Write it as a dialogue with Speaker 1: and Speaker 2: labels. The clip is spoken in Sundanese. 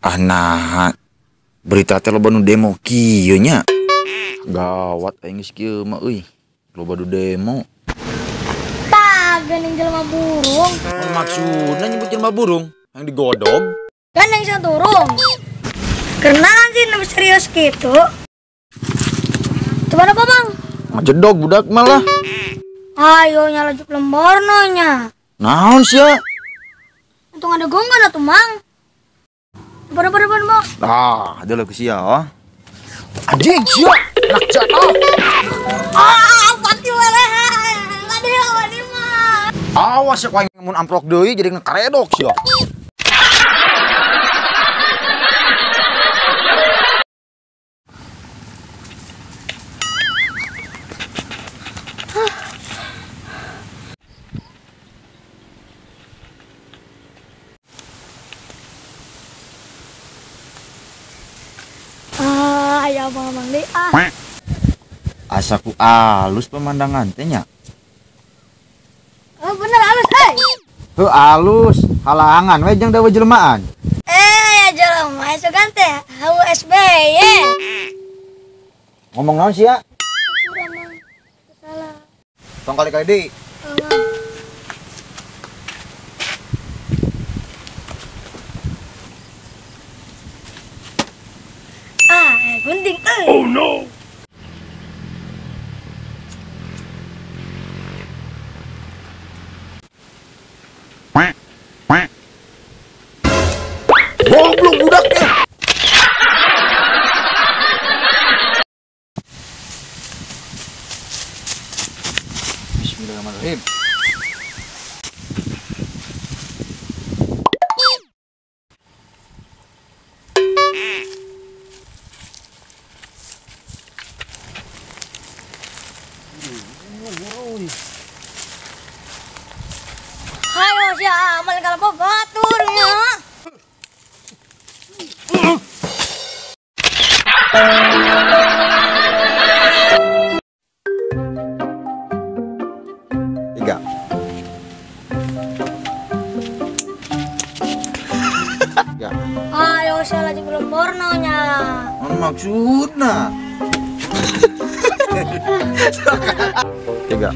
Speaker 1: Ah nah, berita teh loba nu demo kieu nya. Gawat aing geus kieu mah euy. Loba nu demo.
Speaker 2: Tah geuning jelema burung.
Speaker 1: Maksudna nyebut jelema burung yang digodog?
Speaker 2: Gandeng saturung. Kenalan sih nu serius gitu. Coba apa, Bang?
Speaker 1: Ngajedog budak malah.
Speaker 2: Ayo nyala juk lemborno nya.
Speaker 1: Naon sia?
Speaker 2: Untung ada gonggon atuh, Mang. Bar.
Speaker 1: Ah, ada lagu sia, oh. Anjing sia, nak jatuh.
Speaker 2: Ah, pati waleh. Ladi mah.
Speaker 1: Awas ya ku aing mun amplok deui jadi ngekaredok sia.
Speaker 2: Ya abang-abang deh ah.
Speaker 1: Asaku alus pemandangan teh nya.
Speaker 2: Oh bener alus euy.
Speaker 1: Heuh alus, halangan we jeung dawa jelmaan.
Speaker 2: Ya jelema sugan teh HUSB ye.
Speaker 1: Ngomong naon sia?
Speaker 2: Kurang salah.
Speaker 1: Tong kali-kali deui.
Speaker 2: Gunting euy.
Speaker 3: Oh no.
Speaker 1: Goblok budak teh. Bismillahirrahmanirrahim.
Speaker 2: Hayo sia amal kalau batur nya.
Speaker 1: Tiga. Ya.
Speaker 2: Ayo sia lagi belum porno nya.
Speaker 1: Maksudna? Tiga.